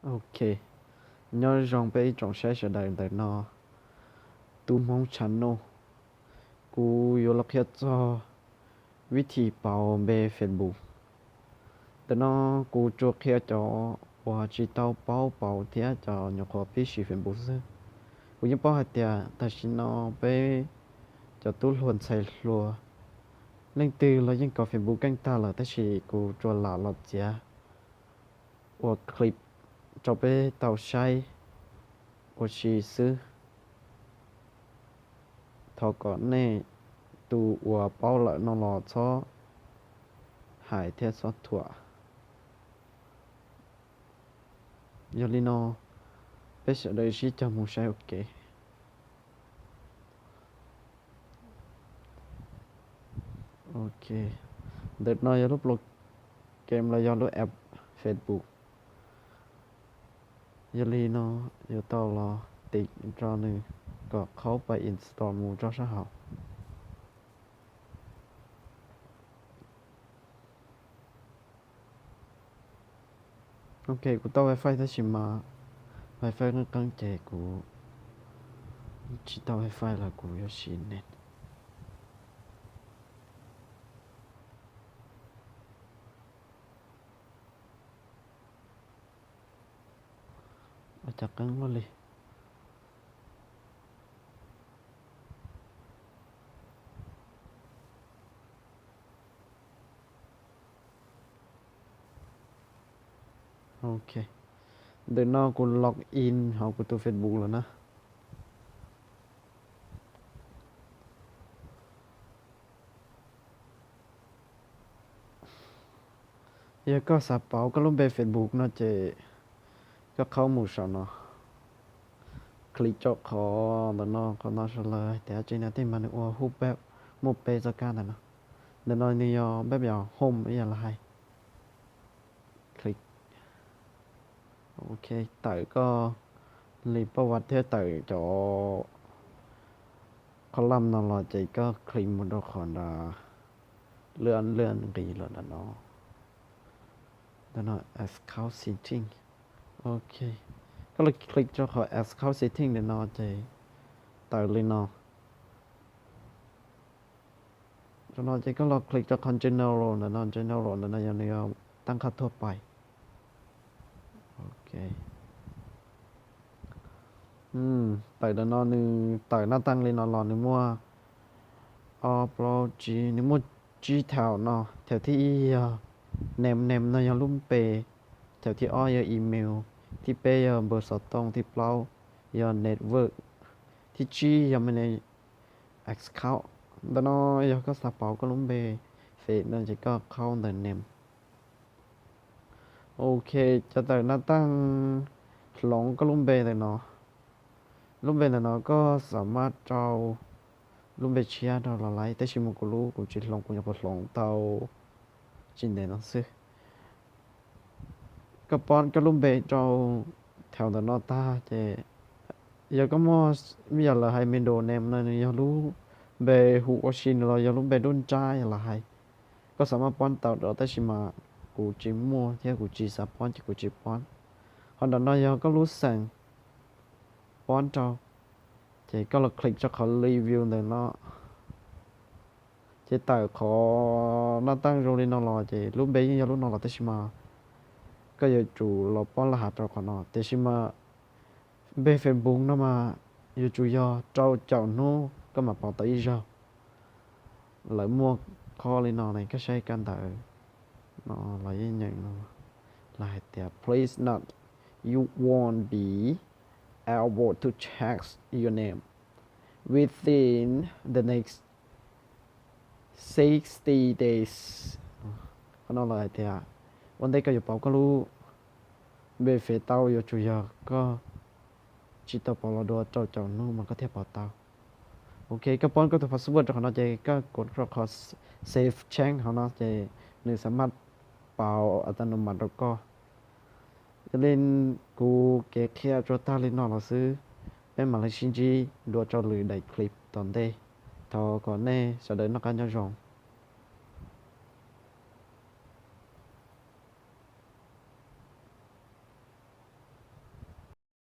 Ok, nyob zoo peb ib tsoom saib sawv daws ntawm no, Tub Hmoob channel. Kuv yuav los qhia txog vib thim pauv npe Facebook. Ntawm no kuv tsuas qhia cov uas tsis tau paub pauv thiab cov nyuam qhuav pib siv Facebook xwb. Kuv yeej paub hais tias tam sim no peb cov tub hluas ntxhais hluas leej twg los yeej kov Facebook keej tag lawm, tab sis kuv tsuas lam los txiav ua clip rau peb tau saib ua si xwb. Thov kom nej tus uas paub lawm no los txhob hais thiab txhob thuam. Yog li no, peb sawv daws sib cog mus saib ua ke. Ok, ntawm no yog lub program los yog lub app Facebook. Yog li no yuav tau los tim rau nws kom qhaub pais install mus rau sab hauv. Ok, kuv tau wifi tab sis mas wifi qeeb qeeb ces kuv tsis tau wifi los kuv yuav siv net. Ua cas qeeb luaj li. Ok, ntawm no kuv log in hauv kuv tus Facebook lawm na. Yog koj xav pauv koj lub npe Facebook no ces koj qhaub mus saum no, click rau qhov ntawm no, qhov no saum lawv hais tias tsev neeg tej mas nws ua hu peb, muaj peb txoj kab ntawm no. Ntawm no nws yog peb yog home ib yam li hais. Click. Ok, tawm koj li paj vas thiab tawm cov qhov laj no los ces koj click mus rau qhov nrad, lwaj lwaj nqis los ntawm no, ntawm no account setting. Ok, koj los click rau qhov account setting ntawm no ces tawm li no. Rau no ces koj los click rau qhov general ntawm no, general ntawm no yog nws yog tab qhab thuaj pais. Ok, tawm ntawm no nws tawm naj tag li no los nws muaj ob plaub tsib, nws muaj tsib thaum no. Thaum thib ib yog name, name no yog lub npe. Thaum thib ob yog email. Thib peb yog npawb xov tooj. Thib plaub yog network. Thib tsib yog manage account. Ntawm no yog koj xav pauv koj lub npe Facebook no ces koj qhaub ntawm name. Ok, cov tawm naj tag hloov koj lub npe ntawm no. Lub npe ntawm no koj xam maj rau lub npe tshiab rau los laib, tab sis mas kuv lub kuv tsis hloov, kuv nyuam qhuav hloov tau tsis ntev no xwb. Koj pab koj lub npe rau thaum ntawm no tag ces yog koj muaj, yog lawv hais middle name no nws yog lub npe hu ua si los yog lub npe nruab nrab yog lawv hais. Koj xam maj pab tau rau, tab sis mas kuv tsis muaj thiab kuv tsis xav pab ces kuv tsis pab. Ho ntawm no yog koj lub xeem pab rau, ces koj los click rau qhov review ntawm no. Ces tawm qhov naj tag zoo li no los ces lub npe yeej yog lub no los tab sis mas koj yuav tsum los pab laj hav rau qhov no. Tiam sis mas npe Facebook no mas yuav tsum yog rau caum hnub koj mam pauv tau ib zaug. Lawv muaj qhov li no ne, koj saib kab ntawv no los yeej nyeem no, lawv hais tias please note you won't be able to change your name within the next sixty days. Qhov no lawv hais tias ua ntej koj yuav pauv koj lub npe Facebook tau yuav tsum yog koj tsis tau pauv los dua rau caum hnub mas koj thiaj pauv tau. Ok, koj pab koj tus password rau qhov no ces koj kov rau qhov save change hauv no ces nws xam maj pauv a ta no mas rau koj. Yog li kuv kev qhia tsuas tag li no los xwb, peb mam li sib ntsib dua rau lwm daim clip tom ntej. Thov kom nej sawv daws noj qab nyob zoo.